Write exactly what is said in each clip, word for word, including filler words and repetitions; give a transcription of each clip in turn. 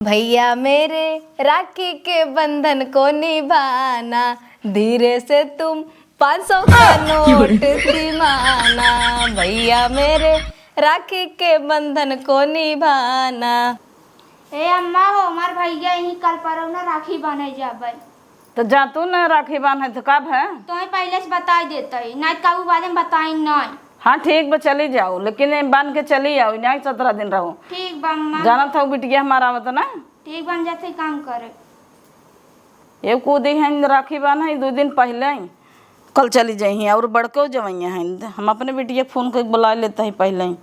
भैया मेरे, राखी के बंधन को निभाना, धीरे से तुम पाँच सौ का नोट दिमाना। भैया मेरे, राखी के बंधन को निभाना। ए अम्मा हो, हमार भैया यहीं कल परौना राखी बान्हे जाबे। तो जा तू न राखी बान्हे, तो कब है? तोहे पहिले से बताई देतई, नाहीं तो काबू बादे में बताई नाहीं। हाँ ठीक बा, चली जाओ, लेकिन ये बान्ह के चली आओ, नाहीं सतरह दिन रहो। ठीक बा अम्मा। जानत हौ बिटिया हमार आवत ना। ठीक बा, हम जाते काम करे। ये कूदी हैं राखी बान्हे दुइ दिन पहिले ही, कल चली जइहीं। और बड़को जवइया हैं, हम अपने बिटिया के फोन करके बुलाए लेते हैं पहिले ही,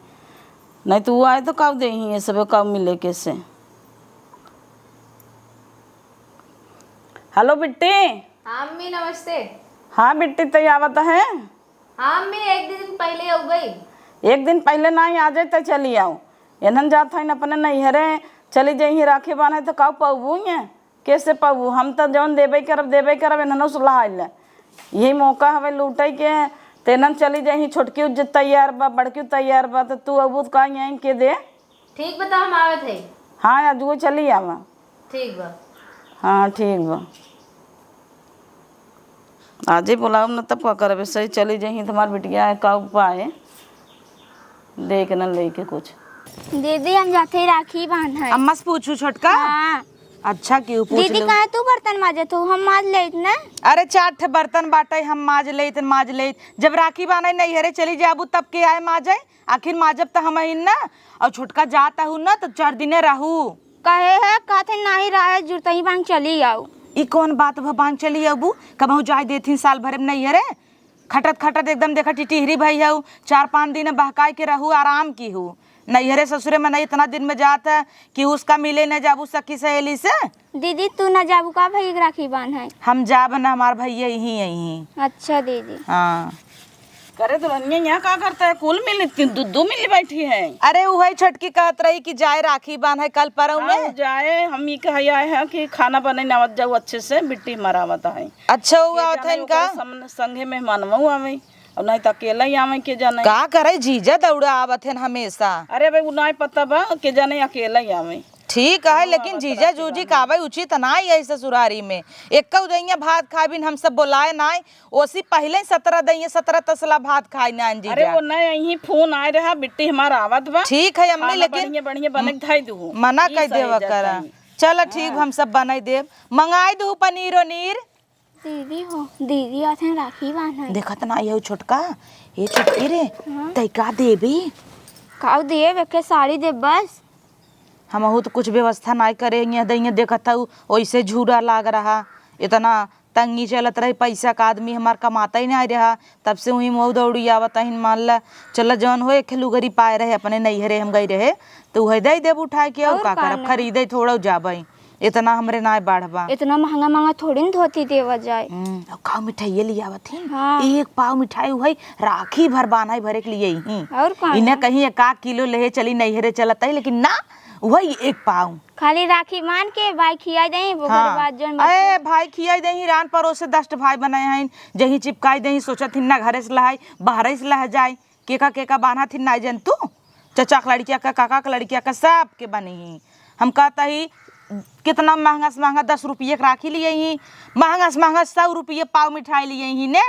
नाहीं तो वो आए तो काव देहीं, ये सब काव मिले के से। हेलो बिट्टी। हाँ अम्मी, नमस्ते। हाँ बिट्टी, तै आवत है? हाँ अम्मी, एक दिन पहिले अउबे। एक दिन पहिले नाहीं, आ जाए त चली आओ। एनहन जात हइन अपने नैहरे, चली जइहीं राखी बान्हे त काव पउबू ये? कैसे पउबू? हम त जौन देबे करब, देबे करब, एनहनो से लहाइले। यही मौका हवे लूटे के, त एनहन चली जइहीं। छोटकी उज्जत तैयार बा, बड़की तैयार बा, त तू अउबू त का यहीं के दे? ठीक बा, त हम आवत है। हाँ, आज वो चली आवा। ठीक बा। हाँ, ठीक बा। आजे बोलाउब न, तब का करबे? सही चली जइहीं त हमार बिटिया है, का उपाय है? दे के न लेके कुछ। दीदी, हम जाते ही राखी बान्हे। अम्मा से पूछू छोटका? हाँ। अच्छा, क्यों पूछ दीदी, लो? काहे तू बर्तन माजत हो? हम माज लेत ना। अरे, चार ठे बर्तन बाटे, हम माज लेत, माज लेत। जब राखी बान्हे नैहरे चली जाबू, तब के आए माजे? आखिर माजब त हमहिन ना। और छोटका जात आहू ना, त चार दिने रहू। कहे है, कहते नाहीं रहे, जुरतही बांध चली आऊ। ई कौन बात भा, बांध चली आबू? कबहू जाए देथिन साल भरे में नैहरे? खटत खटत एकदम देखा टिटिहरी भई हऊ। चार पाँच दिन बहकाए के रहू, आराम किहू। नैहरे ससुरे में नहीं, इतना दिन में जात है कि उसका मिले न जाबू सखी सहेली से। दीदी, तू न जाबू का भैया के राखी बांधे? हम जाब न, हमार भैया यहीं, यहीं। अच्छा दीदी। हाँ। करे दुल्हनिया, यहाँ का करता है? कुल मिली, तीन, दू, दू मिली बैठी है। अरे, उहई छोटकी कहत रही कि जाए राखी बांधे कल परौ में। हाँ, जाए, हम ई कहे आए हैं कि खाना बने आवत जाऊ अच्छे से, बिट्टी मरावत है। अच्छा, उ के आवत जाने हन का? ओकरे सामने संगे मेहमानवो आवे, और नहीं तो अकेला ही आवे, के जाने। का करे, जीजा दौड़ा आवत हन हमेशा। अरे भाई, उ नहीं पता बा, के जाने अकेला ही आवे। ठीक है, हाँ, लेकिन आवत जीजा रहे जूजी जाने। का आवे उचित नाई है ससुरारी में। एक्कौ दइया भात खाए बिन हम सब बोलाए नाई, ओसी पहिले सतरह दइया, सतरह तसला भात खाए नाई जीजा। अरे वो नहीं, यहीं फोन आए रहा, बिट्टी हमार आवत बा। ठीक है अम्मी, खाना लेकिन बढ़िया, बढ़िया बने के धई दू। मना ई कर सही देवा जाता करा। है। चल ठीक, हाँ। हम सब बनाई देब, मंगाई दू पनीर ओनीर। दीदी हो, दीदी आथे राखी बांधे। देखत ना आइयो छोटका, ए छोटकी रे, हाँ। तै का देबी? काऊ देब, एके साड़ी देब बस। हमहू तो कुछ व्यवस्था नाई करे, इहाँ दइया देखत हऊ, ओइसे झूरा लाग रहा। इतना तंगी चलत रही, पैसा का आदमी हमार कमाता ही नाई रहा, तब से उहीं मऊ दौड़ी आवत हिन। मान ला, चला जौन हो, एक लुगरी पाए रहे, अपने नैहरे हम गई रहे, तो उहे दे देब उठाए के, और और का का करब, ना? खरीदे थोड़ा जाबे। इतना हमरे नाय बाढ़ बा। इतना महंगा महंगा थोड़ी न धोती देवा जाए। हम्म, अब का मिठाइये लियावत ही? हाँ। एक पाव मिठाई उहई राखी भर बान्हई भरे के लिए ही। और का इन्हें ना? कहीं एक आध किलो लेहे चली नैहरे चलत ही, लेकिन ना, उहई एक पाव। खाली राखी मान के भाई खियाई देही, ओकरे हाँ। बाद जौन ए, बचे। भाई खियाई देही, रान परोस से दस ठे भाई बनाए हैं, जहीं चिपकाई देही, सोचत ही ना घरे से लहाई, बाहरे से लह जाए। केका केका बान्हा थिन नाई जन तू? चचा के लड़किया का, काका के लड़किया का, सबके बनी ही। हम कहता ही, कितना महंगा से महंगा दस रुपये के राखी लिए ही, महंगा से महंगा सौ रुपये पाव मिठाई लिए ही ने।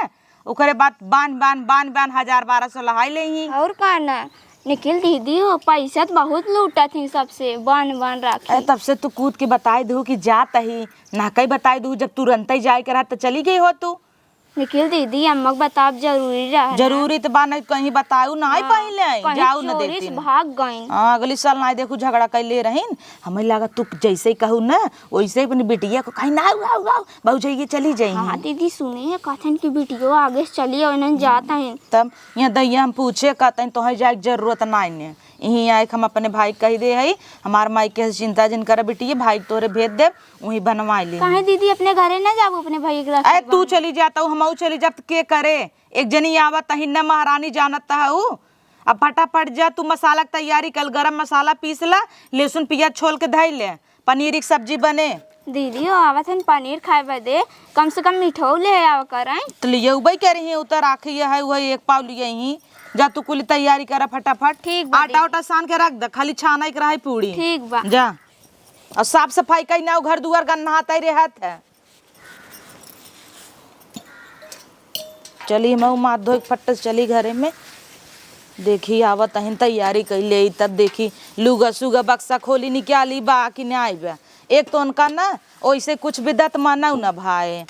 ओकरे बाद बान बान, बान बान हजार बारह सौ लहाई ले ही। और का ना, निखिल दीदी हो, पैसा तो बहुत लूटा थी सबसे, बान बान राखी। ए, तब से तू कूद के बताई दू कि जात ही, ना कहीं बताई दू, जब तुरंत ही जाए के रहा तो चली गई हो तू। निखिल दीदी, अम्मा के बताब जरूरी रहा ना। जरूरी त बा, नहीं कहीं बताऊ ना, हाँ, पहिले आई, कहीं जाऊ न चोरी से देती न। भाग गईन। हाँ, अगली साल ना देखू झगड़ा कैले रहीन, हमें लगा तू जैसे ही कहू ना, वैसे ही अपनी बिटिया को कहीं ना, आओ, आओ, आओ, भौजैया चली जाई। हाँ दीदी, सुने हैं, कहतन कि बिटियो आगे से चली और इन्हन जात हैं। तब यहाँ दैया हम पूछे, कहतन तोहे जाए के जरूरत ना ने, यहीं आए के हम अपने भाई के कह दे हई, हमार माई के चिंता जिन कर बिटिया, भाई के तोरे भेज देब, वहीं बनवा ले। काहे दीदी, अपने घरे ना जाबू अपने भैया के राखी अरे तू बांधे? चली जाता हूँ, हम चली जाब त के करे? एक जनी आवत तही न महारानी जानत हऊ। अब फटाफट जा तू मसाला के तैयारी कर, गरम मसाला पीस ला, लहसुन प्याज छोल के धई ले, पनीर की सब्जी बने। दीदी हो आवत हन पनीर खाए बदे, कम से कम मिठो ले आवा करें। तो लियउबे करी ही, उतर आखी है, वही एक पाव लिए ही। जा तू कुली तैयारी करा फटाफट। ठीक बा आटा दीदी। उटा सान के रख दे, खाली छाना एक रही पूड़ी। ठीक बा। जा। और साफ सफाई कई ना, घर दुआर गन्हात ही रहत है। चली, हम हाथ धोए के फट चली घरे में। देखी, आवत हन तैयारी कइले, तब देखी, लुगा सुगा बक्सा खोली, निकाली बा कि नाई बा। एक तो उनका ना, ओइसे कुछ बिदत मानव ना भाई।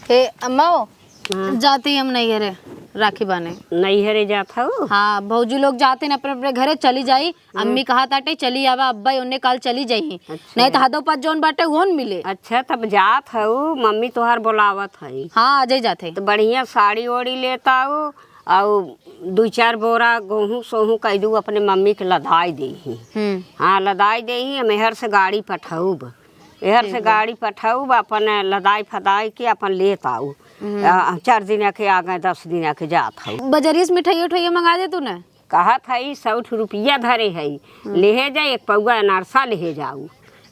हे अम्माओ, हाँ। जाती हम नैहरे राखी बांधे। नैहरे जात हऊ? हाँ, भौजी लोग जाते न अपने अपने घरे चली जाई। हाँ। अम्मी कहा ताटे चली आवा, अब्बा ओन्ने काल चली जाई। अच्छा। नहीं तो हदो पर जौन बाटे उहो न मिले। अच्छा, तब जात हऊ, मम्मी तोहार बोलावत हई। हाँ, आ जाई जात है। तो बढ़िया साड़ी ओड़ी लेत आऊ, अउ दुई चार बोरा गोहूँ सोहूँ कह दू, अपने मम्मी के लदाई देही। हम्म। हाँ, लदाई देही, हम एहर से गाड़ी पठउब। एहर ठीक से बा। गाड़ी पठउब, अपन लदाई फदाई के अपन लेत आऊ। हम्म। आ, चार दिन के आ गए, दस दिन के जात हऊ। बजरिया से मिठाई उठाई मंगा दे तू ना। कहत हई, सौ ठो रुपया धरे हई, हम्म। लेहे जा, एक पौआ अनारसा लेहे जाऊ।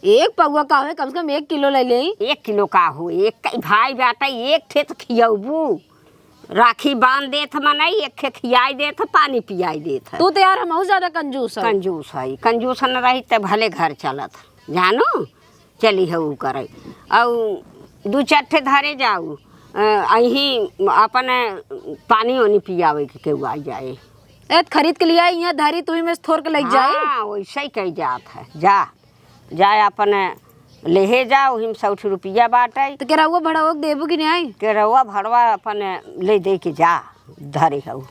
एक पौआ का होए, कम से कम एक किलो ले लेई। एक किलो का हो, एक कई भाई बाटे, एक ठे त खियौबू। राखी बांध देत मनई, एक ठे खियाई देत, पानी पियाई देत है। तू तो यार हमहू ज्यादा कंजूस है। कंजूस है, कंजूस न रही त भले घर चलत, जानो, चली हऊ करे। अउ दू चार ठे धरे जाऊ, अ, अहीं अपन पानी ओनी पियावे के केहू आ जाए। ए, त खरीद के लिया, यहाँ धरी, तू ही में से थोर के लेके जाए। हाँ, वैसे ही कही जात है। जा, जाए अपन लेहे जा, वही में सौ ठे रुपया बाटे। तो केरउआ भड़वा के देबू कि नहीं? केरउआ भड़वा अपन ले दे के जा, धरे हऊ।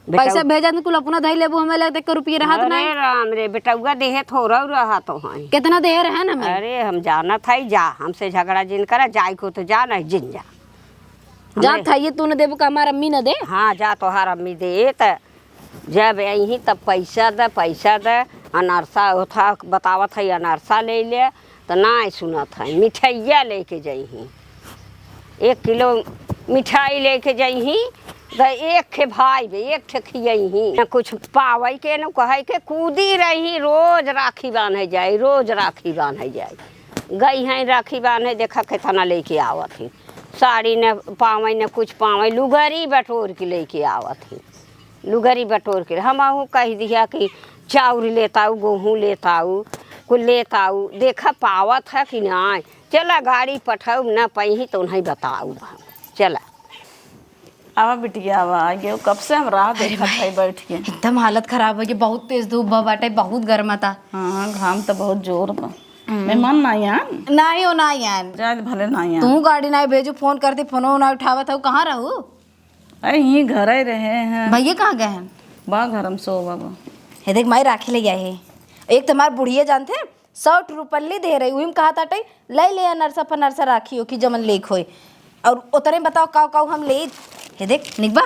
बेटा पैसा भेजा त कुल अपना धई लेबू, हमें लगता है रुपये रहत अरे नहीं। राम रे, बेटउआ देहे थोड़ा रहा तो हैं। कितना देहे रहे ना हमें? अरे हम जानत है, जा, हमसे झगड़ा जिन करा, जाए को तो जा, नहीं जिन जा। जा हमरे थाइए तू न देबू का हमार अम्मी न दे? हाँ, जा तोहार अम्मी दे, त जब अइहीं तब पैसा द, पैसा द, अनरसा होथा, बतावत है अनरसा ले ले, त नाय सुनत है, मिठाइया लेके जइहीं, एक किलो मिठाई लेके जइहीं, त एक ठे भाई बे, एक ठे खियइहीं, न कुछ पावै के, न कहै के, कूदी रही, रोज राखी बान्है जाई, रोज राखी बान्है जाई। गई हैं राखी बान्है, देखा केतना लेके आवत ही, साड़ी न पावै, न कुछ पावै, लुगरी बटोर के लेके आवत ही। लुगरी बटोर के। हमहू कहि दिहा कि चाउर लेत आऊ, गोहूँ लेत आऊ, कुल लेत आऊ, देखा पावत है कि नाय। चला गाड़ी पठउब, न पइहीं त उन्हई बताउब हम। चला। आवा बिटिया, आवा, आ गयो। कब से हम राह अरे देखत भाई, है बैठ के। एकदम हालत खराब होइ गै, बहुत तेज धूप बा बाटे, बहुत गरमाता। हाँ, घाम त बहुत जोर बा। हम्म। मेहमान नाई आन? नाई हो, नाई आन। जाए भले नाई आन। तू गाड़ी नाई भेजू, फोन करती, फोनो नाई उठावत हऊ, कहाँ रहू? अरे, यहीं घरे रहे हैं। भैया कहाँ गए हैं? बा घर में सो बाबा। हे देख माई, राखी ले आए हैं। एक तो हमार बुढ़िया जानते हैं, सौ ठो रुपल्ली दे रही, उही में कहा ताटे, "ले ले अनरसा पनरसा राखी हो कि जमन लेक होए।" और उतरे में बताओ, काऊ काऊ हम ले। हे देख, निक बा?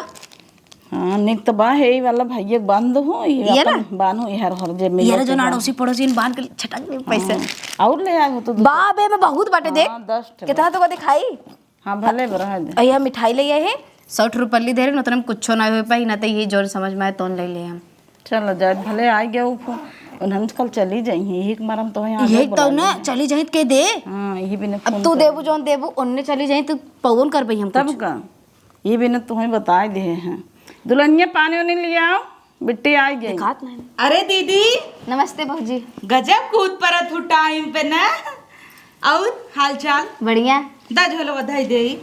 हाँ, निक तो बा, हे, ई वाला भैया बंद हो, ई ये अपन ना? बान्हो, ई हर हर जेब में ये ना लेके जो बा। नाड़ोसी पड़ोसी इन बांध के छटक दे पैसा। हाँ, और ले आए हो तो दूसरा। बा बे में बहुत बाटे, देख। हाँ, दस ठे कितना बा। तो का दिखाई? हाँ, भले बा, रह दे। अइया मिठाई ले आए है, सौ ठो रुपल्ली दे रहे, उतने में कुछो ना हो पाई, ना तो ये जोन समझ में आए, तोन ले ले हम। चल, जाए, भले आ गया वो फो-, उन्हन कल चली जाई हैं, यही के मारे हम तो यहाँ यही आगे तो बुला ना, लेंगे। चली जाई के दे। हाँ, यही बिना अब फोन तू कर देबू, जौन देबू, ओन्ने चली जाई, तू पवन करबई हम तब कुछ। का? ये बिना तुम्हें बताए दे हैं। दुल्हनिया, पानी उनी ले आओ। बिट्टी आ गई। दिखात नहीं। अरे दीदी। नमस्ते भौजी। गजब कूद परत हू टाइम पे ना। और हाल चाल? बढ़िया। दा झोलवा धई देई।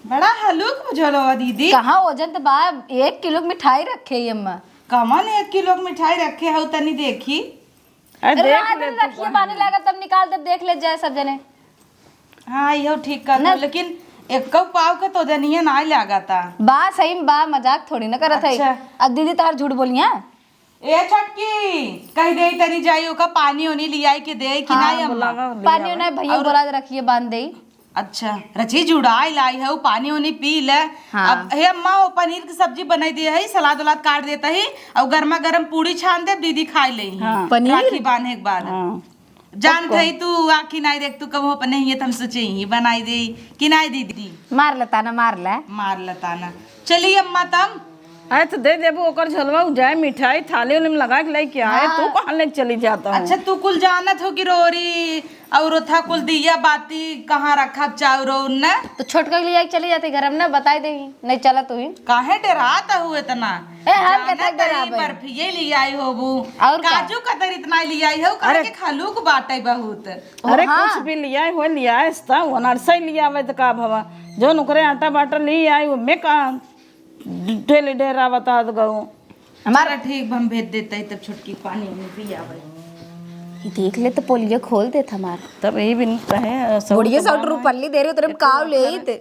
बड़ा हलुक झोलवा दीदी। कहाँ वजन त बा, एक किलो के मिठाई रखे ही अम्मा। कमन एक किलो के मिठाई रखे हऊ तनी देखी। अरे अरे देख रात ले में तू रखिए, कहाँ बाने है। लागत तब निकाल दे, देख ले जाए सब जने। हाँ, इहो ठीक कहत ना। हो, लेकिन एक्को पाव के तो जनिए नाई लागता। बा, सही में बा, मजाक थोड़ी ना करत है। अच्छा। अब दीदी तोहार झूठ बोलिया। ए छोटकी, कह दे तनी जाई ओका पानी ओनी लियाई के दे कि हाँ, नाई अम्मा? बुलावा, पानी लियावा। ओनी भैया और बोला दे रखिए, बांध दे। अच्छा, रची जुड़ाई लाई है, वो पानी ओनी पी ले। हाँ। अब हे अम्मा, वो पनीर की सब्जी बनाई दे है, सलाद उलाद काट देता ही, और गर्मा गर्म पूड़ी छान दे, दीदी खाई ले ही। हाँ। पनीर? राखी बांधे के बाद। हाँ। जानत पक्का। है तू आखी नाई देख, तू कबो अपने ही त हम सोचे ही बनाई दे कि नाई दीदी। मार ले ताना, मार ले। मार ले ताना। चली अम्मा तब। अरे तो दे देबू ओकर झोलवा, उ जाए मिठाई थाली उली में लगा के लेके आए, हाँ। तू कहाँ लेके चली जाता है? अच्छा, तू कुल जानत हो कि रोरी और ओथा कुल दिया बाती कहाँ रखब, चाउर उर न? तो छोटका के लिए चली जाती घर में ना, बताई दे, नहीं चला तू ही। काहे डरात हो इतना? ए, हम जानत कतक डराबे? बर्फिये ले आई होबू, और का? काजू कतरी इतना ले आई हो, काहे अरे के खलूक बाटे बहुत। अरे हाँ। कुछ भी लियाए हो, लियाए स्ता, वो अनरसा ही लियावे तो का भवा, जौन ओकरे आटा बाटा ले आई, ओमे का ढेले ढेरा बता दो। हमारा चला ठीक बा, हम भेज देते हैं, तब छोटकी पानी उनी पी आवे। ये देख ले तो पोलिया खोल देत हमार। तब यही बिन कहे, सब बुढ़िया तो सौ बाहर रुपल्ली दे रहे, उतरे में काव ले ही ते।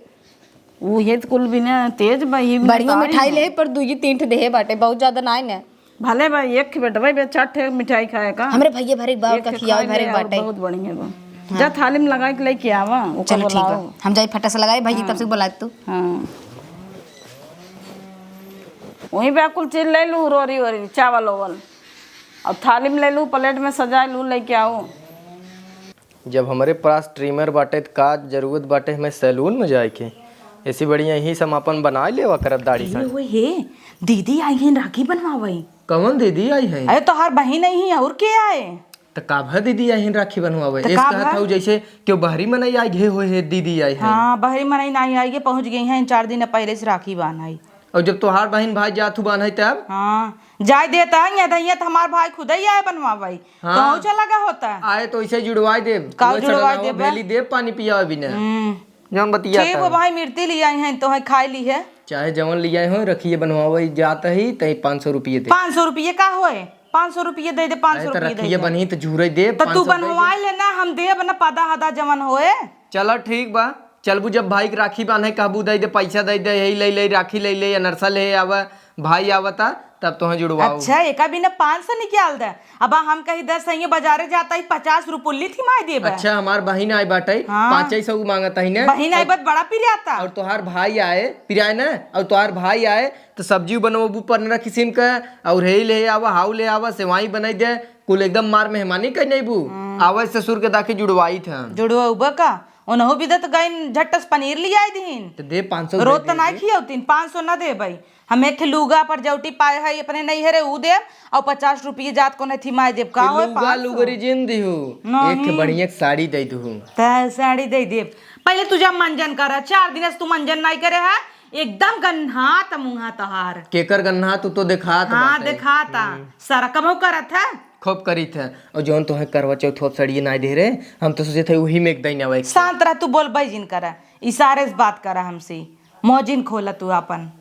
वो ये तो कुल बिना तेज बा, ये बिना बढ़िया ताई मिठाई है। ले, पर दुई तीन ठे देहे बाटे, बहुत ज्यादा नाई ने। भले बा, एक ठे बेटवा बे, चार ठे मिठाई खाए का। हमरे भैया भरे बाव एक का ठे खियावे खा भरे ले, और बाटे। बहुत बढ़िया बा। हाँ। जा थाली में लगा के लेके आवा, ओकर चल ठीक बा, बोलाओ। हम जाई फटा से लगाई, भैया हाँ। तब से बुला तू। हाँ। वहीं पे कुल चीज ले लू, रोरी वोरी, चावल ओवल, और थाली में ले लू, प्लेट में सजा लू, लेके आओ। जब हमरे पास ट्रिमर बाटे, त का जरूरत बाटे हमें सैलून में जाए के? ऐसी बढ़िया यहीं से हम अपन बना लेवा करब दाढ़ी ये साढ़ी। हुए हे, दीदी आई हैं राखी बनवावे। कौन दीदी आई है? अरे तोहार बहिन आई है, और के आए? त का भा दीदी आई हैं राखी बनवावे? त ऐसे का कहत भा? हऊ जैसे क्यों बहरी मनई आई गए हुए है, दीदी आई है। हाँ, बहरी मनई नहीं आई गए, पहुँच गई हैं, चार दिन पहले से राखी बांध आई। और जब तोहार बहिन भाई जात हु बांधे तब? हाँ, जाए देता है, या दहिया त हमार भाई खुद ही आए बनवावे। हाँ। तो चला गा होता। आए तो इसे जुड़वाई देब। का वही जुड़वाई सड़नावा देब? भेली देब, पानी पियावे बिना। हम्म। जौन बतिया ठीक था। हो भाई, मिर्ती ले आई हैं, तो है खाए ली है। चाहे जवन ले आए हो, रखिए बनवावे जात ही, तई पाँच सौ रुपये दे। पाँच सौ रुपये का होए? पाँच सौ रुपये दे दे, पाँच सौ अरे तो रुपये दे रखिए दे। बनही तो झूरे देब, तो तू पाँच सौ दे दे। बनवाए लेना, हम देब ना पदा हदा जवन होए। चला ठीक बा, चलबू जब भाई के राखी बांधे कहबू दे दे, पैसा दे दे, यही ले ले, राखी ले ले, अनरसा ले आवा, भाई आवता, तब तोहे जुड़वाऊ। अच्छा, एका बिना पाँच सौ निकाल दे। अब हम कहीं दस सही बाजारे जाता ही, पचास रुपये ली थी माई देबे। अच्छा, हमार बहिन आई बाटे, हाँ। पाँचे सौ मांगत ही ने। बहिन आई और, बात बड़ा पिरियाता। और तोहार भाई आए, पिराए ना, और तोहार भाई आए, तो सब्जी बनवबू पन्द्रह किस्म का, और हे ले आवा, हाउ ले आवा, सेवाई बनाई दे, कुल एकदम मार मेहमानी कर नैबू। हम्म। आवे ससुर के दाखी जुड़वाई था। जुड़वाऊबा का? ओनहु बिदत गइन झट्टस पनीर लियाई दीन। तो दे पाँच सौ रोज दे तो ना दे। खियौतीन, पाँच सौ ना देबई। हम एक ठे लुगा पर जौटी पाए है अपने नैहरे, ऊ देब, और पचास रुपये जात को नहीं थी माय देब। का ई होए, लुगा पाँच सौ? लुगरी जिन दिहु, नहीं। एक ठे बढ़िया साड़ी दे दिहु। त साड़ी दे देब। पहले तू जा मंजन कर, चार दिन से तू मंजन नहीं करे है, एकदम गन्हात मुँहा तोहार। केकर गन्हात, तू तो देखात हाँ, बाटे। देखाता। हम्म। सारा कमऊ करत है। खूब करीत है। और जौन तोहे करवा चौथ होत साड़ी नहीं दे रहे, हम तो सोचे थे वही में एक दिन आवे। शांत रह, तू बोलबे जिन करा, इशारे से बात करा हमसे। मुँह जिन खोला तू आपन।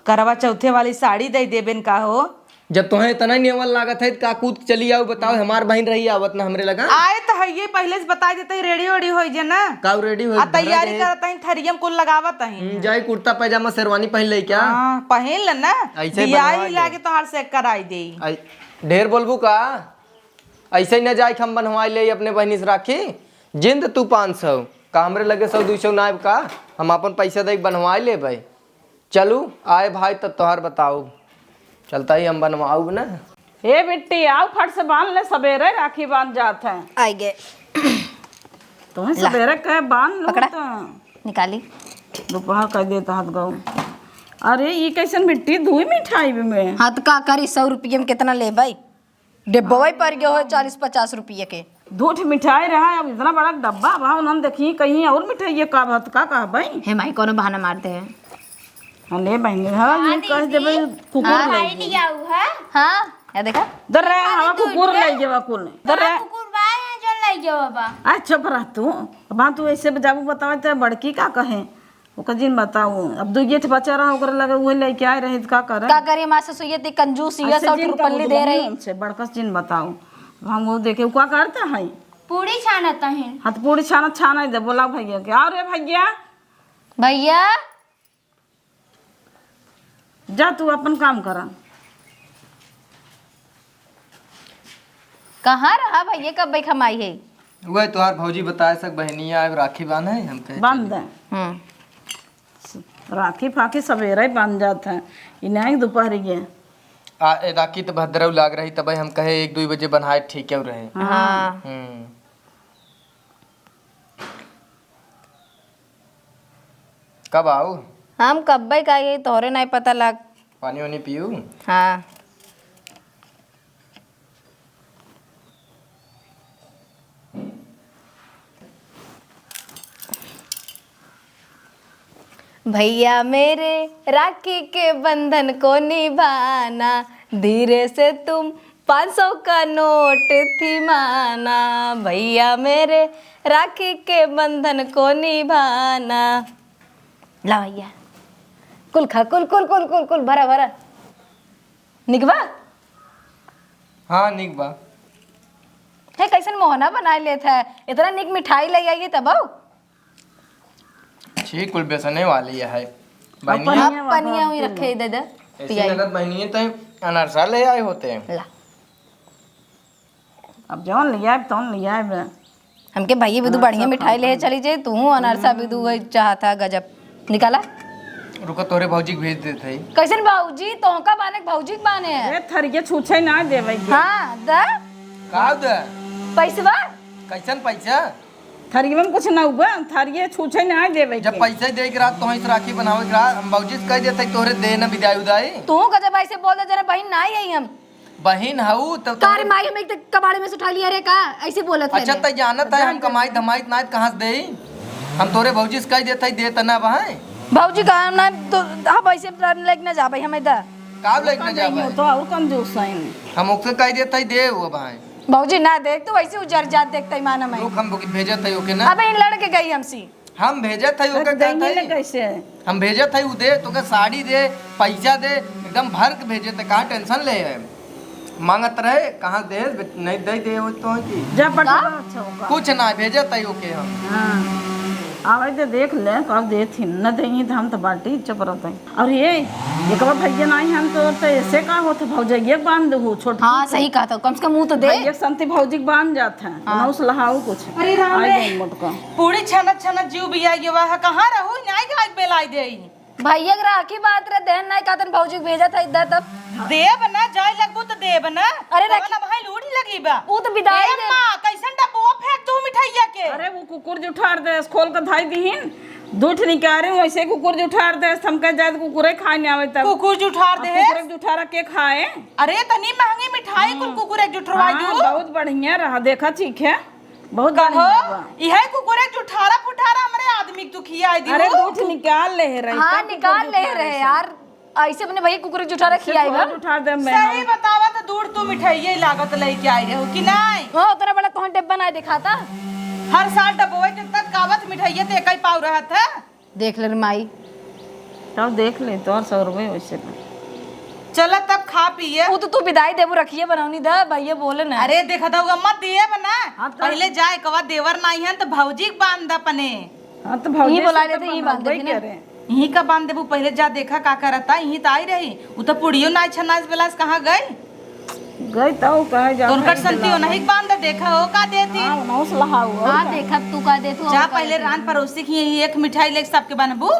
करवा चौथे वाली साड़ी दे देबेन का हो? जब तोहे इतना नेवल लागत है, त का कूद के चली आऊ? बताओ, हमार बहिन रही आवत ना हमरे लगा। आए तो है, ये पहले से बताई देते ही, ready वेडी होई जे ना। का ready होई? आ तैयारी करत ही, थरियम कुल लगावत ही। हम्म, जाई कुर्ता पैजामा शेरवानी पहन ले क्या? हाँ, पहन ले ना। ऐसे दिया बनवा ही ले। लागे तोहार से कराई दे। आई, ढेर बोलबू का? ऐसे ही ना जाए, हम बनवाई ले अपने बहिनी से राखी। जिंद तू पाँच सौ का, हमरे लगे सौ दू सौ ना आइब का? हम अपन पैसा दे के बनवाई लेबे। चलू, आए भाई, तब तोहार बताऊ। चलता ही हम बनवाऊ ना। ए बिट्टी, आओ, फट से बांध ले, सबेरे राखी बांध जात है। आई गे। तुम्हें ला। सबेरे कहे बांध लो पकड़ा। तो। निकाली। दोपहर कर देता हाथ गऊ। अरे, ई कैसन बिट्टी, दुई मिठाई में? हाँ, तो का करी, सौ रुपये में कितना लेबे? डेब्बवा ही पड़ गयो है चालीस पचास रुपये के। दो ठे मिठाई रहा, अब इतना बड़ा डब्बा बा, उन्हन देखी कहीं और मिठाई ये का बात का कहबे? हे माई, कोनो बहाना मार दे। हाँ, ले बहिनी, हाँ, हाँ, ये कह दीदी। देबे, कुकुर हाँ। ले खाई गए। लिया हुआ है। हाँ, या देखा? दर रहा, खाली हवा दो कुकुर रुपया। ले गवा कुल। दर कहाँ रहा। कुकुर बा, यहाँ जो ले गवा बा। आ, चुप रह तू। अब तू ऐसे जाबू बतावे तो बड़की का कहे? ओकर जिन बताऊ, अब दुइये ठे बचा रहा, ओकरे लगे उहे लेके आए रहे, त का करे? का करी, हमार ससुइया ती कंजूस, ये ऐसे सौ जिन रुपल्ली कहू दे तू रही। हमसे, बड़का से जिन बताऊ। अब हम वो देखे, उ का करता है? पूरी छानत हन। हाँ, तो पूरी छानत, छाना दे, बोला भैया के। आओ रे भैया। भैया। जा तू अपन काम करा। कहाँ रहा भैया, कब बैखा माई है? वह तोहार भौजी बताए सक बहनिया आए राखी बांधे, हम कहे बांध चली। दे। हम्म। राखी फाखी सवेरे बांध जात है, ई नहीं दोपहर के। आ, ए, राखी तो भद्रऊ लाग रही, तबे हम कहे एक दुई बजे बनाए ठीक क्यों रहे। हाँ। हाँ। हम्म। कब आऊ? हम कब्बे का, ये तोहरे नहीं पता लग। पानी वानी पीऊ? हाँ। भैया मेरे, राखी के बंधन को निभाना, धीरे से तुम पाँच सौ का नोट थिमाना। भैया मेरे, राखी के बंधन को निभाना। ला भैया, कुल खा, कुल, कुल, कुल, कुल, कुल, भरा, भरा। निक बा? हाँ, निक बा। हे, कैसन मोहना बनाए लेत है? इतना निक मिठाई ले आई तब। छी, कुल बेसने वाली है। बहनिया। अब पनिया वही रखे दे दे, ऐसे पियाई। लगत बहनिया तो अनरसा ले आए होते हैं। ला। अब जौन लियाब, तौन लियाब। हमके भैया बिदु बढ़िया मिठाई ले चली जे, तू अनरसा बिदु वही चाहत है, गजब। निकाला। रुको, तोरे भौजी के भेज देत है। कैसन भौजी? तोहका बाने के भौजी के बाने है? ए, थरिये छूछे ना देवे के। हाँ, द। का द? पैसवा? कैसन पैसा? थरिये में कुछ ना हुआ, थरिये छूछे ना देवे जब के। पैसा दे के रात तोहई से राखी बनावे के रात, हम भौजी से कह देत है, तोहरे दे ना बिदाई उदाई। तू गजब ऐसे बोल दे, जरा बहिन ना आई हम। बहिन हऊ, तब तो का रे माई, हम एक तो कबाड़े में से उठा लिया रे का? ऐसे बोलत है अच्छा, रे। तै जानत है, हम कमाई धमाई ना, कहाँ से देई? हम तोरे भौजी से कह देत है, दे त ना भाई। भौजी का हम ना, तो हम ऐसे लेके ना जाबे, हमें दा। का लेके ना जाबे? तो और कंजूस है। हम ओके कह देत है, दे वो भाई। भौजी ना देख, तू ऐसे उजर जात देखते ही माना मैं। रुक, हम भेजत है ओके ना। अब इन लड़के गई हमसे। हम भेजत है, ओके तो कहत देंगे है। ना कैसे? हम भेजत है, उ दे, तोके साड़ी दे, पैसा दे, एकदम भर के भेजत है, कहाँ tension ले है? मांगत रहे, कहाँ दे, नहीं दे, दे हो तो है कि? जा पटवा का? अच्छा होगा। कुछ ना, भेजत है ओके हम। हाँ। आवे तो देख ले, कब देथिन, न देही तो हम तो बाटी चुप रहते हैं। और ये, ये कब भैया नहीं हम तो, तो ऐसे का होत भौजैया बांध हो, छोट हाँ, सही कहा था, कम से कम मुंह तो दे। भैया संती भौजी के बांध जात है, हाँ। ना उस लहाऊ कुछ। अरे राम आई रे। गई मोटका। पूरी छनत छनत जीव बिया गया है, कहाँ रहू? नाई के आज बेलाई देई। भैया के राखी बात रे, देन नाई कातन भौजी के भेजत है इधर तब। देब ना, जाए लगबू तो देब ना। अरे तब रखी ना भाई लूढ़ लगी बा। ऊ तो बिदाई ए दे। माँ, कैसन डब्बो फेंक दू मिठाइया के? अरे वो कुकुर जुठार दे, खोल के धाई दीहिन। दूठ निकारे, वैसे कुकुर जुठार दे, हम कह जाए तो कुकुरे खाए नहीं आवे तब। कुकुर जुठार अब दे। कुकुर जुठारा के खाए? अरे तनी महंगी मिठाई कुल कुकुर एक जुठरवाई हाँ, दू। बहुत बढ़िया रहा, देखा ठीक है। बहुत कहो, बढ़िया बा। इहे कुकुरे जुठारा फुठारा हमरे आदमी के तू खियाई दिहू। अरे, दूध निकाल ले रहे, हाँ, तब कुकुर निकाल ले जुठारे रहे से। यार। ऐसे अपने भैया कुकुरे जुठारा से खियाई थोड़ा बा। जुठार दे, मैं सही हम बतावा तो दूर तू मिठाइये लागत लेके आई रहो कि नहीं? हाँ, उतना बड़ा तोहन डिब्बा ना दिखाता। हर साल डब्बोए के तक कावत मिठाइये ते कई पाव रहत है। देख ले रे माई। तब देख ले, तोर सौ रुपये वैसे बा। चला तब खा पिए। उ तो तू बिदाई देबू, रखिए बनौनी द, भैया बोले ना। अरे देखा था, अम्मा दिए बना। हाँ, तो पहले जाए कवा देवर नाई है तो भौजी के बांध द अपने। हाँ, तो भौजी यहीं से बोला तो लेते, यहीं बांध बनवाबे देते ना। करे। यहीं का बांध देबू, पहले जा देखा का करता, यहीं तो आई रही। उ तो पुड़ियो नाई छनाइस बेलास कहाँ गई? गई तो कहे जा तो उनकर खाई संती दिला। ओनही के बांध देखा हो का देती। हाँ, ओनहु से लहाऊ हो हाँ, का। देखा तू का देत हो, जा हम का पहले देत हो। रान पड़ोसी की यही एक मिठाई लेके सबके बनबू,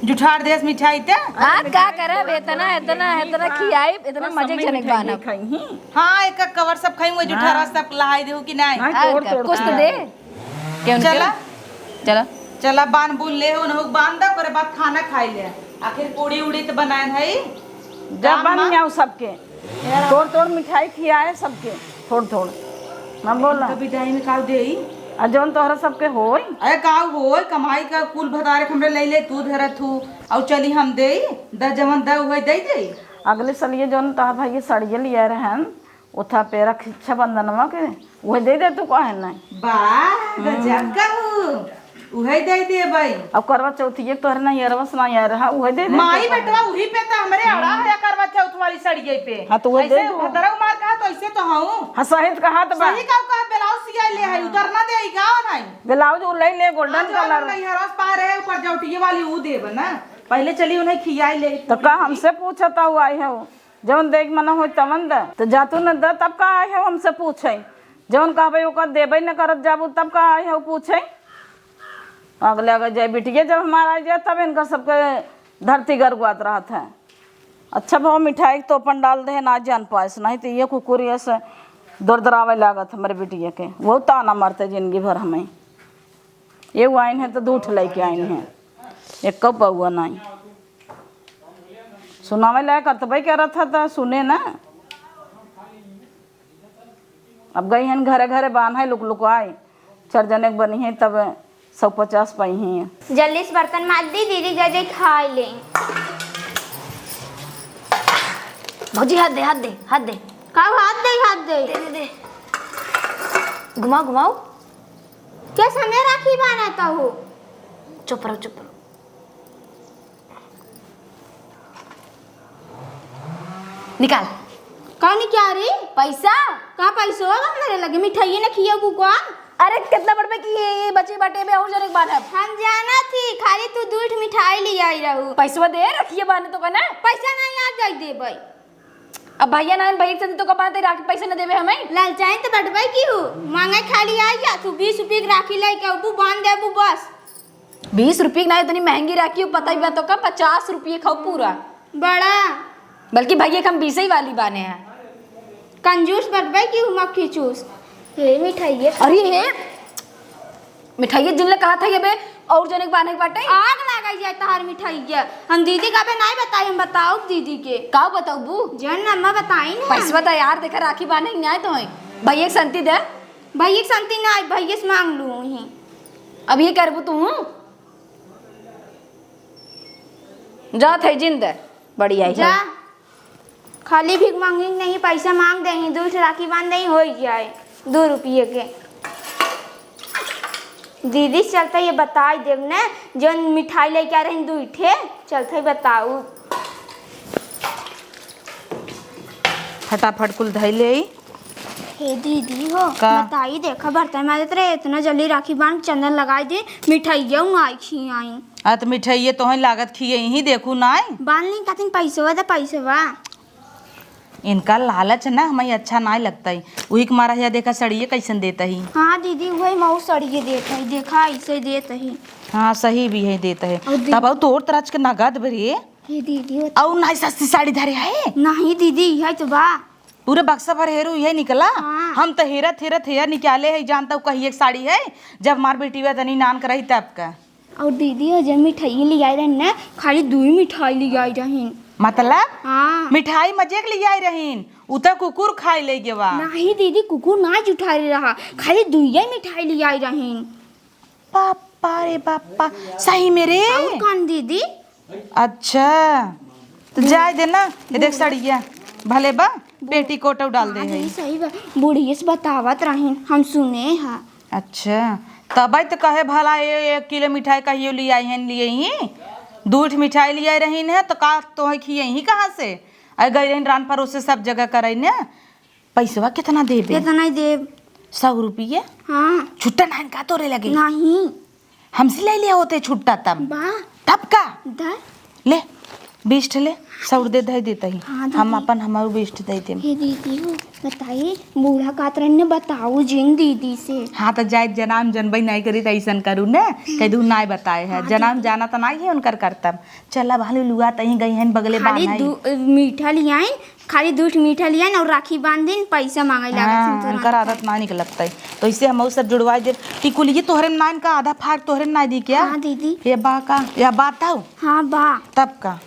जुठार देस मिठाई ते। आज का करब, इतना, इतना, इतना खियाई, इतना बस मजे हमने जनक मिठाई बानब। खाई ही। हाँ, एक एक कवर सब खाई, वो जुठार हाँ। सब लहाई देहू कि नहीं? नहीं, आ, तोड़, तोड़ कुछ तो खा। दे। केहू न चला। केहू। चला। चला, बान बुन ले, उन्हों बांध दे, ओकरे बाद खाना खाई ले। आखिर पूड़ी उड़ी तो बनाए है। जा काम बन मा- जाओ सबके। तोड़ तोड़ मिठाई खियाए सबके, थोड़ थोड़। हम बोला। तो विदाई में काऊ देई? आ जौन तोहरा सबके होई। अरे काऊ होई, कमाई का कुल भतारे हमरे ले ले, तू धरत हू, और चली हम देई, द जवन द उहे दे देई। अगले सलिए जौन तोहर भाई ये सड़िए लिया रहन, ओथा पे रक्षाबंधनवा के, उहे दे दे तू, काहे नहीं? वाह, गजब कहू। उहे दे देबै। अब करवा चौथिये के तोहरे नहीं अरवस नहीं आ रहा, उहे दे दे माई तू। बेटवा उही पे तो हमरे अड़ा है करवा चौथ वाली सड़िये पे। हाँ, तो उहे दे ऐसे दो। भतरऊ मार कहा तो ऐसे तो हूँ। हाँ, सही तो कहा तो बा। सही का कहा, ब्लाउज सिया ले है, उतर ना दे, ई का नहीं? ब्लाउज उ ले ले, golden हाँ, जो colour। नहीं हरस पा रहे, ऊपर जौटिये वाली उ देब ना। पहले चली उन्हें खियाई ले। तो का हमसे पूछता हुआ आई है वो? जौन देख मन होई तवन द। तो जातू न द, तब का आए हो हमसे पूछे? जौन कहबे ओकर देबे न करत जाबू, तब का आए हो पूछे? अगले अगर जय बिटिया जब हमारा आ जाए, तब इनका सबके धरती गरगुआत रहत है। अच्छा भाव मिठाई के तोपन डाल दे, ना जान पाएस, नहीं तो ये कुकुर ये से दरदरावे लागत हमरे बिटिया के। वो ताना मारते जिंदगी भर हमें। ये आइन है तो दूठ लेके आइन है, एक पौआ नहीं। सुनावे लायक अतबे करत ह त सुने ना। अब गई हन घरे घरे बान्हे लुक लुकाई, चार जने के बनी है तब सौ पचास पाई है। जल्दी से बर्तन माज दी, दीदी गजे खाए ले। भौजी हाथ दे, हाथ दे, हाथ दे। का हाथ दे, हाथ दे? दे, दे, दे। घुमाओ, घुमाओ। क्या समय राखी बान्हत हो? चुप रहो, चुप रहो। निकाल। का निकाल रे? पैसा। का पैसवा बा हमरे लगे? मिठाइये न खियाबू का? अरे, कितना बड़बे कि ये, ये बचे बाटे में और जरे के बान्हब। हम जानत ही, खाली तू दुइ ठे मिठाई लियाई रहू। पैसवा दे, रखिए बान्हे तो का ना। पैसा नहीं, आ जाई देबै। अब भैया ना, भैया के साथ तो का बात है, राखी पैसा न देवे हमें। लालचाइन तो बटबै की हूँ, मांगे खाली आई जा, तू बीस रुपये की राखी लेके अबू, बांध देबू बस। बीस रुपये की ना, इतनी महंगी राखी हो, पता ही बात हो का, पचास रुपये खाओ पूरा। बड़ा। बल्कि भैया के हम बीस ही वाली बान्हे हैं। कंजूस बटबै की हूँ, मक्खी चूस। हे मिठाइये। अरे हे, मिठाइये जिन ले कहा था ये बे, और जने के बान्हे के बाटे। आग लागे जाए तहार मिठाइये। हम दीदी का बे नहीं बताई, हम बताउब दीदी के। का बताउबू? जन अम्मा बताई ना। पैसवा तो यार, देखा राखी बान्हे के नहीं आए तो है। भैया के संती दे। भैया के संती ना, भैया से मांग लू ही। अब ये करबू तू? जात है जिंद, बढ़िया ही जा। है। खाली भीख मांगी नहीं, पैसा मांग देही, दुइ ठे राखी बांध देही, होइ जाए दुइ रुपये के। दीदी से चलता ये बताई देब ने, जौन मिठाई लेके आ रही दुइ ठे, चलता ही बताऊ। फटाफट कुल धई ले आई। हे दीदी हो, का? बताई देखा, बर्तन माजत रहे, इतना जल्दी राखी बांध चंदन लगाई दे, मिठाइया उंगाई खियाई। आ, त मिठाइये तोहई लागत खियइहीं, देखू नाई। बान्ह ली कथिन पैसवा द पैसवा। इनका लालच ना हमई अच्छा नाई लगतई। उही के मारा हिया देखा सड़िये कइसन देतही। हाँ दीदी, उहई मऊ सड़िये देतही, देखा अइसे देतही। हाँ सही भी है देतही। अउ दी- तब अउ तोर तरच के नगद बरे। हे दीदी, ओ अउ नाई सस्ती साड़ी धरे है। नहीं दीदी, इहई तो बा। पूरे बक्सा भर हेरू इहई निकला। हाँ। हम त हेरत हेरत हेयर निकाले है, जानता हूँ कही एक साड़ी है, जब हमार बेटी वह तनी नान कराई तब का। अउर दीदी, हो जे मिठाई लियाई रहिन ना, खाली दुई मिठाई लियाई रहिन। मतलब? हाँ। मिठाई मजे के लियाई रहिन, उ त कुकुर खाई ले गेवा। नहीं दीदी, कुकुर ना जुठाई रहा, खाली दुइये मिठाई लियाई रहिन। बापा रे बापा, सही में रे? अउर कौन दीदी? अच्छा, त जाए दे ना। ये देख सड़िया, भले बा पेटीकोट डाल दे हाँ है। दीदी, सही बा, बुढ़िया से बतावत रहिन, हम सुने हा। अच्छा, तबई त कहे भला ए, एक किलो मिठाई कहियो लियाई हैं, लियइहीं? दुइ ठे मिठाई लियाई रहिन है, त का तोहई खियइहीं कहाँ से? अरे गई रहिन रान परोसे सब जगह करई ने। पैसवा केतना देबे? केतना ही देब? सौ रुपये? हाँ। छुट्टा नाइन का तोरे लगे? नहीं। हमसे ले लिया होते छुट्टा तब। बा। तब का? दा। ले, बीस ठे ले, सौ दे दे देते ही। हाँ, हम दीदी। अपन हमारू बीस ठे दे देम। हे दीदी हो, बताई, बूढ़ा कात रहे ने बताऊ जिन दीदी से। हाँ, त जाए जनाम जनबई नाई करी त अइसन करू ने, कह दू नाई बताए है। हाँ, जनाम दीदी। जाना त नाई है उनकर करतब। चला भालू लुआ तहीं गई हैं बगले खाली बान्हई। दू, मीठा लियाइन, खाली दुइ ठे मीठा लियाइन अउर राखी बांध दिन, पैसा मांगे लागत हाँ, हैं तुरंत। उनकर आदत ना निकलत है। तो इससे हम सब जुड़वाई देब। टिकुलिये तोहरे में नाइन का आधा फाड़ तोहरे में नाई दी क्या? हाँ, दीदी। ये बा का? या बात हौ? हाँ, बा। तब का?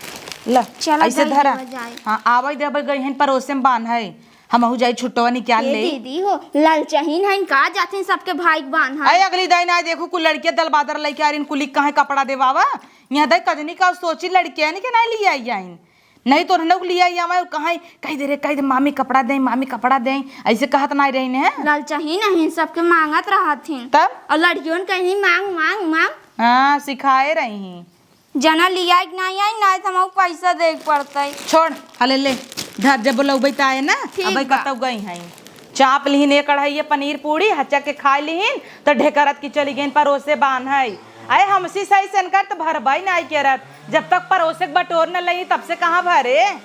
ल, चला ऐसे गई धरा। लेवा जाए। हाँ, आवई देबे गई हैं परोसे में बान्हई। हमहू जाई छुट्टवा निकाल हे ले। दीदी हो, ललचहीन हइन का जाथिन सबके भाई के बान्हई। अरे अगली दाई नाई देखू, कुल लड़किया दल बादर लइके आ रहिन, कुली कहाँ कपड़ा देवावा। यहाँ दाई कजनी का सोची लड़किया नहीं के नाई लियाई आइन। नहीं तो उन्हें लियाई आवे और कहाँ कह दे रे, कह दे मामी कपड़ा दें, मामी कपड़ा दें, ऐसे कहत नाई रहिन है। ललचहीन हइन सबके मांगत रहथिन। तब? अउर लड़कियों कहीं मांग, मांग, मांग। हाँ, सिखाए रही। जना लियाई के नाई आई, नाई त हमहू पैसा देइ के पड़तई। छोड़, हले ले, धर, जब बोलउबई त आए ना, ठीक अबई बा। कतउ गई हई। चाप लिहिन एक कढ़ाई पनीर पूड़ी, हच्चा के खाइ लिहिन, त ढेकरत की चली गइन परोसे बान्हई। अरे हमसी सही से इनकर त भरबई नाई केरत, जब तक परोसे के बटोर न लई तब से कहाँ भरे।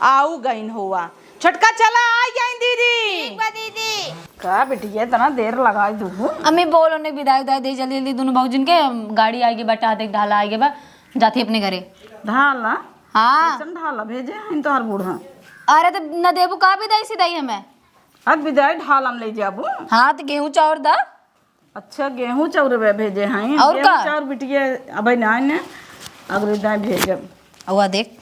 आउ गइन होवा। छोटका चला, आ गई दीदी। ठीक बा दीदी। का बिटिया, इतना देर लगाई दू? अम्मी बोल, उन्हें बिदाई उदाई दे जल्दी जल्दी दोनों भौजिन के, गाड़ी आइगे बा, देख ढाला आइगे बा, जाती अपने घरे। ढाला? हाँ। कैसन ढाला भेजे हैं तोहर बूढ़ा? अरे तो न देबू का बिदाई सिदाई हमें? अब बिदाई ढाला में ले जाबू? हाँ तो गेहूं चाउर दा। अच्छा, गेहूं चाउर बे भेजे हैं। और गेहूं का? चाउर बिटिया अबे ना ने, अगले दाई भेजब। हुआ देख।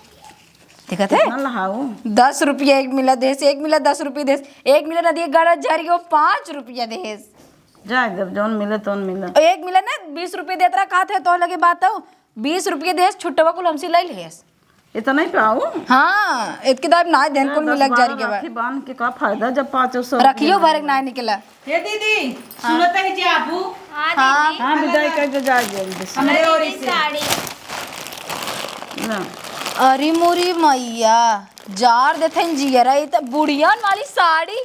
देखत है? कितना लहाऊ? दस रुपया एक मिला देस, एक मिला दस रुपया देस, एक मिला नदी गड़ा झर गयो, पाँच रुपया देस। जाए देब, जौन मिले तौन मिले। एक मिला ना बीस रुपया देत रहा, कहत है तो लगे बात हो, बीस रुपया देस, छुट्टवा कुल हमसे ले लेस। इतना ही पाऊ? हाँ, इतकी दाब ना देन कुल मिला के जारी के बाद। राखी बांध के का फायदा जब पाँच सौ रुपया रखियो भरे के ना निकला। हे दीदी, हाँ। सुनत है जी आबू? हाँ, हाँ। दीदी। हाँ, विदाई करके जा जल्दी से। हमरे ओरी से। साड़ी। ना। अरे मोरी मैया, जार देथन जियरा, ई त बुढ़ियन वाली साड़ी,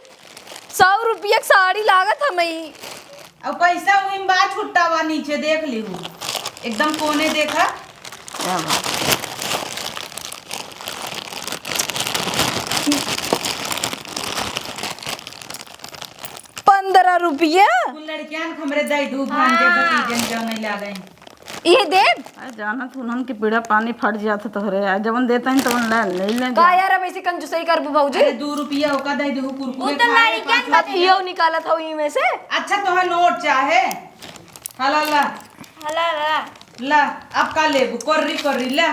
सौ रुपया के साड़ी लागत हमई। अब पैसा उही में बा, छुट्टा बा नीचे, देख लिहू। एकदम कोने देखा। क्या बात। पन्द्रह रुपया? उन लड़कियन के हमरे दई दू भांजे हाँ। भतीजन जौन नहीं लागई। इहे देब? आ, जाना तू उन्हन के पीड़ा पानी फट जात तोहरे। आ, जवन देता ही तवन ले, ले, ले का जा। यार, अब ऐसे कंजूसई करबू भौजी? अरे, दू रुपया ओका दे देहू, कुरकुरे उ तो खाए, लड़कियन पाँच रुपया। इहो निकालत हो ई में से। अच्छा, तोहे नोट चाहे? हला ला। हला ला। ला, अब का लेबू? कोर्री, कोर्री, ला।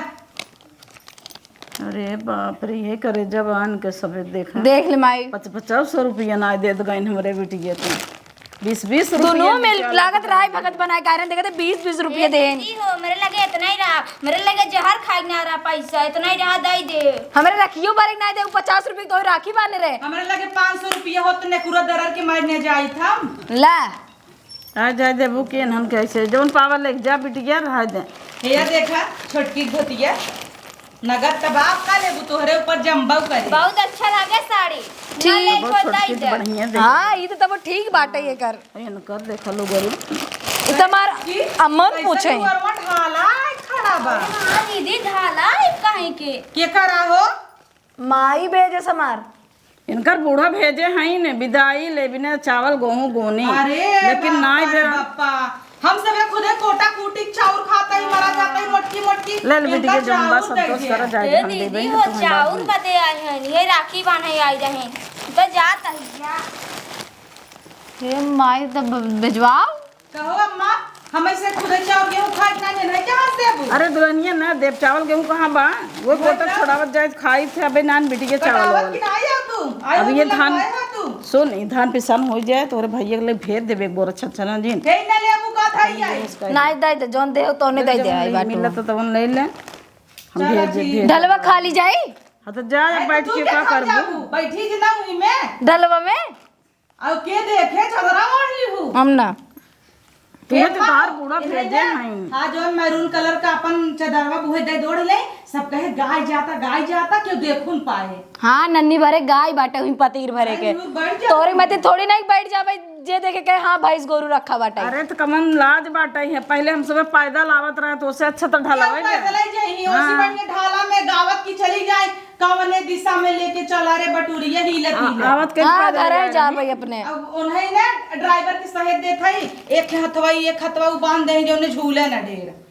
अरे बाप रे, ये करे जवान के सबे देखा। देख ले माई। पच-, पचास सौ रुपया ना देत गइन हमरे बिटिया के। बीस, बीस रुपया दोनों में निकाल लागत के रहा है भगत बनाए, कारण देखते बीस, बीस रुपया ए देन। दीदी हो, मेरे लगे इतना ही रहा, मेरे लगे जहर खाए ना रहा पैसा, इतना ही रहा दई दे। हमरे रखियो बारे ना दे, पचास रुपया तो राखी बांधे रहे। हमरे लगे पाँच सौ रुपया होत ने पूरा दरर के मारने जाई था। ला। आ जाए देबू के इन्हन कैसे, जौन पावा लेके जा बिटिया, रह दे। हे या देखा, छोटकी धोतिया, नगद तब आप का लेबू, तोहरे ऊपर जम्बऊ करे। बहुत अच्छा लागे साड़ी। ठीक। ना ले बहुत को छोटकी दई तो दे। बढ़िया दे। हाँ, ई तो तब ठीक बाटे ये कर। इनकर देखा लो गरु। ई तो हमार की? अम्मन कैसे पूछे। दुआरवा ढाला खड़ा बा। हाँ दीदी, ढाला है कहीं के। के करा हो? माई भेजे समार। इनकर बूढ़ा भेजे हईन, बिदाई ले बिना चावल गेहूं गोनी। अरे लेकिन बाप नाई रे बे- बापा, हम सबे खुदे कोटा कूटी चाउर खाता ही, मरा जाता ही मोटकी मोटकी। ले ले बिटिया, इनका जौन बा चाउर संतोष दे करा दे। जाए, ए हम दीदी देबे हो, ना, तुम्हें चाउर बात बदे आए हैं, ये राखी बांधे आई रहे, तो जात है। हे माई, तब भेजवाओ। कहो अम्मा, हम ऐसे खुदे चाउर गेहूं खाए ना, ये नहीं कहाँ से अबू? अरे दुल्हनिया ना देब, चावल गेहूं कहाँ बा? वो वही कोटा तो। छोड़ावत जाए, खाई थे अबे नान बिटिया के चावल कटावत वावल। कि ना आया तू? आया अब तू ये ना धान, खाए हा तू? सुन, ई धान पिसान हो जाए, तोरे भैया के लिए भेज देबे एक बोरा छछना जिन। हे ना ले अबू का था ये? नहीं दे दे, जौन दे हो तौने दे दे, जौन आई नहीं बाटू। मिलत तो तवन ले ले। हम चला भेज दे, ठीक। भेज दे। ढलवा खा ली जाई? हाँ तो जा, अब अरे बैठ तू के क्या का खा करबू? जाबू? बैठी जी ना हुई में। ढलवा में? अब के देखे चदरा ओढ़ ली हूँ। हम ना। तुम्हें तो बार बूढ़ा भेजे हैं। हाँ, जो मैरून कलर का अपन चदरवा बुहे दे दौड़ ले, सब कहे गाय जाता, गाय जाता, क्यों देखुन पाए। हाँ, नन्नी भरे गाय बाटे हुई पतीर भरे के। अरे, बैठ जा। तोरे में ते थोड़ी नहीं बैठ जाबे, जे देखे कहे, "हाँ, भैंस गोरू रखा बाटे।" अरे, तो कमन लाज बाटे है, पहले हम सब पैदल आवत रहे, तो उससे अच्छा तो ढलवा क्या ही गया। पैदल ही जाई, हाँ। उसी बढ़िया ढाला में गावत की चली जाए। कवने दिशा में लेके चला रे बटुरिया, हिलत आ-, हिलत। आवत के हाँ, पैदल घरे जा जा रहे। भाई अपने। अब उन्हें ना ड्राइवर के सहेज देत हई, एक हथवा ई, एक हथवा उ बांध दे, जो उन्हें झूले ना ढेर।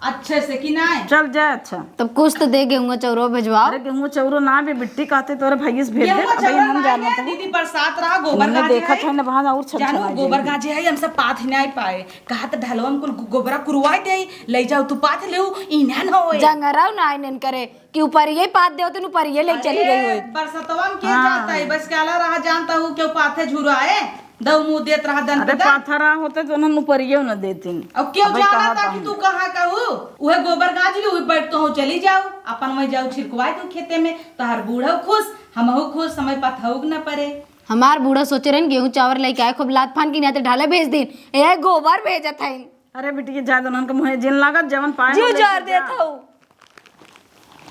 अच्छे से कि नाय? चल जाए, अच्छा। तब कुछ तो दे गेहूं चौरो भेजवाओ। अरे गेहूं चौरो ना बे बिट्टी कहते तोरे भैया से भेज दे, गेहूं अबे चौरो हम ना जानत है, हई। दीदी बरसात रहा, गोबर मने गाजे देखत है। है ना, वहाँ और छन जानू, छनाई गोबर जाए। गाजे है, हम सब पाथ ही नाय पाए। कहा तो ढलवा में कुल गोबरा कुरवाई दे, ले जाओ तू पाथ लेऊ, इन्हन होए। जंगराव ना इन्हन करे। कि ऊपरिये पात देवतन, ऊपरिये ले चली गई होई। बरसतवा में के हाँ। जाता है, बस काला रहा जानता हूँ, क्यों पाथे झुराए, दऊ मुँह देत रहा दन अरे पे दन। पाथरा होते तो उन्हन ऊपरिये न देतिन। अब क्यों अबे जाना कहा था कि तू कहाँ का हो? उहे गोबर गाज ली, उहे बैठ तो हो चली जाओ, अपन वहीं जाओ छिड़कवाए दो खेते में, तोहर बूढ़ऊ खुश, हमहू खुश, समय पथऊ के न परे। हमार बूढ़ा सोचे रहन गेहूं चावल लेके आए, खूब लात फान के नाते ढाले भेज दिन, ए गोबर भेजत हईन। अरे बिटिया, जा दनन के मुँहे जिन लागत, जवन पाए जीव हो लेके जार जा। देत हऊ।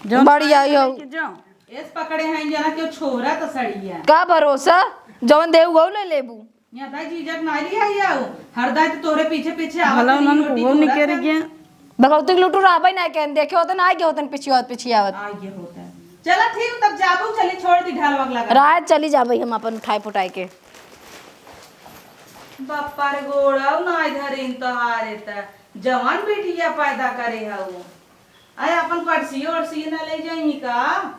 जवन बढ़िया पाए हो। लेके जा। एस पकड़े हैं जना के छोरा तो सड़िया। का भरोसा, जवन देहु गऊ ले लेबू। यहाँ दाई जीजक नारी है या हो। हर दाई तो तोरे पीछे पीछे आवत भला रही, उन्हन रोटी को वो तोरा निकेर कर। गया। भगवती के लुटू रहबे ना कहन, देखे होते ना आगे होते पिछियावत, पिछियावत। आगे होते। चला ठीक, तब जाबू, चली छोड़ दी ढाल वगला कर। रात चली जाबे हम अपन उठाए पुटाए के। बापा रे गोड़ाऊ ना इधर इन तोहारे त जवान बिटिया पैदा करे हऊ। आए अपन पर्सियो ओर्सियो ना ले जाई का?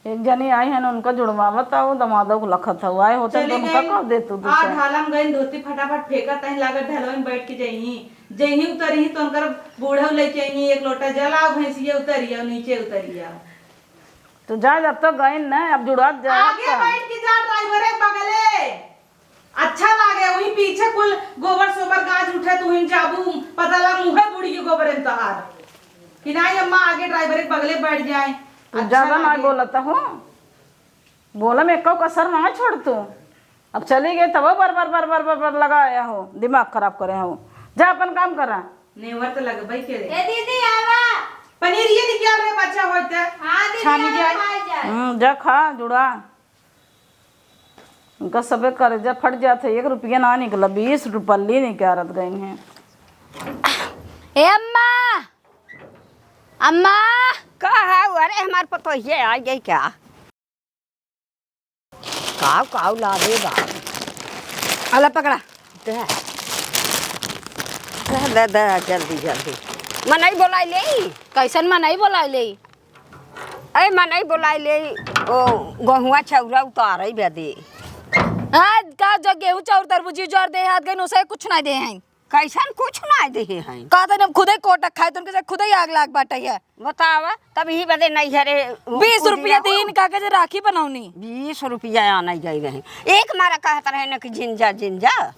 एक जनी आई है ना, उनका जुड़वावत आओ, दमादो को लखत हऊ। आए होते चली तो उनका गई। कह दे तू आ दूसरा। ढालम गई धोती फटाफट फेंका तहीं लागत ढलवा में बैठ के जइही। जइही उतरही तो उनकर बूढ़ऊ लेके अइही एक लोटा जल आओ भैंसिया उतरिया नीचे उतरिया। तो जा, जब तक गइन न, अब जुड़त जा आगे का। बैठ के जा, ड्राइवर एक बगले। अच्छा लागे, वही पीछे कुल गोबर सोबर गाज उठे, तू हिन जाबू, पता ला मुँहे बुड़ी के गोबर में तहार। कि नाहीं अम्मा, आगे ड्राइवर एक बगले बैठ जाए। तू अच्छा ज्यादा ना लागे। बोलत हो, बोला में एको कसर ना छोड़ तू। अब चली गई तब बर बर बर बर बर बर लगाया हो, दिमाग खराब करे हो। जा अपन काम करा। नेवर तो लगबई के रे। ए दीदी, आवा। पनीर ये निकाल रे, बच्चा होते। हाँ दीदी, छानी आवा, जाए। खाए जाए। हम्म, जा खा जुड़ा। उनका सबे करेजा फट जात है, एक रुपया ना निकला, बीस रुपया निकारत गई हैं। ए अम्मा, अम्मा। का है? अरे हमार पतोहिए आ गई क्या? काव काव लादे बा। अला पकड़ा। दे। दे, दे, दे, जल्दी, जल्दी। मनई बोलाई लेई। कैसन मनई बोलाई लेई? अरे मनई बोलाई लेई, ओ, गहुआ चौरा उतारे बदे। हाँ, का जो गेहूं चाउर तरबूजी उजार दे हाथ गइन, उसे कुछ नाहीं दे हैं। कैसन कुछ नाहीं देहे हैं? का तने हम खुदे कोटक खाए, तुनके से खुदे आग लाग बाटे है। बतावा, तब ही बदे नैहरे उ-, बीस रुपया उदिया हो। दीन का के जे राखी बनौनी। बीस रुपया आने गई रहे। एक मारा कहत रहे न कि जिंजा, जिंजा।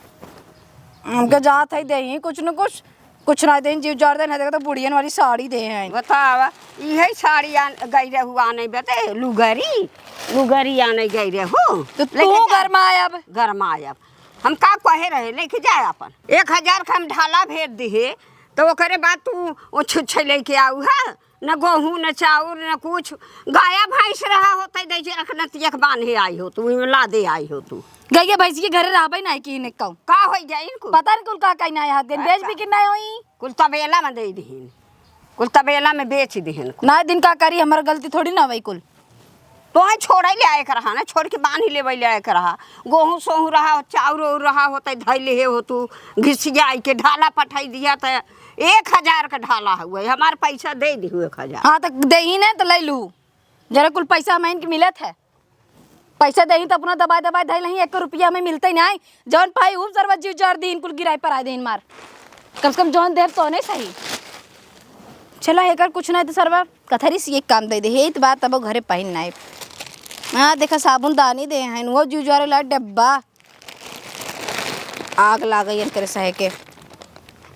हमके जात है देही कुछ न कुछ, कुछ ना देही, जीव जार देही, देखो तो बुढ़ियन वाली साड़ी दे हैं। बतावा, इहे साड़ी आन-, गई रहू आने बदे, लुगरी, लुगरी आने गई रहू। तो लेकिन तू जा-, गरमायब। गरमायब। हम का कहे रहे, लेके जाए अपन। एक हजार का हम ढाला भेज दिहे, तो ओकरे बाद तू ओ छुच्छे लेके आऊ है, न गोहूं, न चाउर, न कुछ। गाया भैंस रहा होते, दै जे रखना, तियक बांधे आई हो तू, इमे लादे आई हो तू। गइया भैंस के घरे रहबे नाहीं की ने कहूं। का होई जाई इनको? पता नहीं कुल का का ना हाथ दिन, बेच भी कि नाहीं होई। कुल तबेला में दे दिहिन, कुल तबेला में बेच दिहिन। ना दिन का करी, हमार गलती थोड़ी ना होई कुल। तोहे छोड़े ले आए के रहा ना, छोड़ के बांध लेवे ले आए के रहा। गोहूं सोहूं रहा, चाउर ओउर रहा होते, धई ले हो तू, घिसिया आई के ढाला पठाई दिया, त एक हजार का ढाला हुए, हमार पैसा दे दिहु एक हजार। हाँ, तो देही ना, तो ले लू, जरा कुल पैसा हमें इनके मिलत है। पैसा देही तो अपना दबाए दबाए धई लही, एक रुपया हमें मिलते नाहीं। जौन पाई, उ सरवा जीव जार दीन, कुल गिराई पर आए दीन मार। कम से कम जौन देव, तौने सही। चला, एकर कुछ नाहीं तो सरवा कथरी से एक काम दे दे, हे, इत बात अब घरे पहिन नाहीं। हाँ, देखा, साबुन दानी दे हैं, वो जीव जारे ला डब्बा। आग लागे इनकरे सहे के।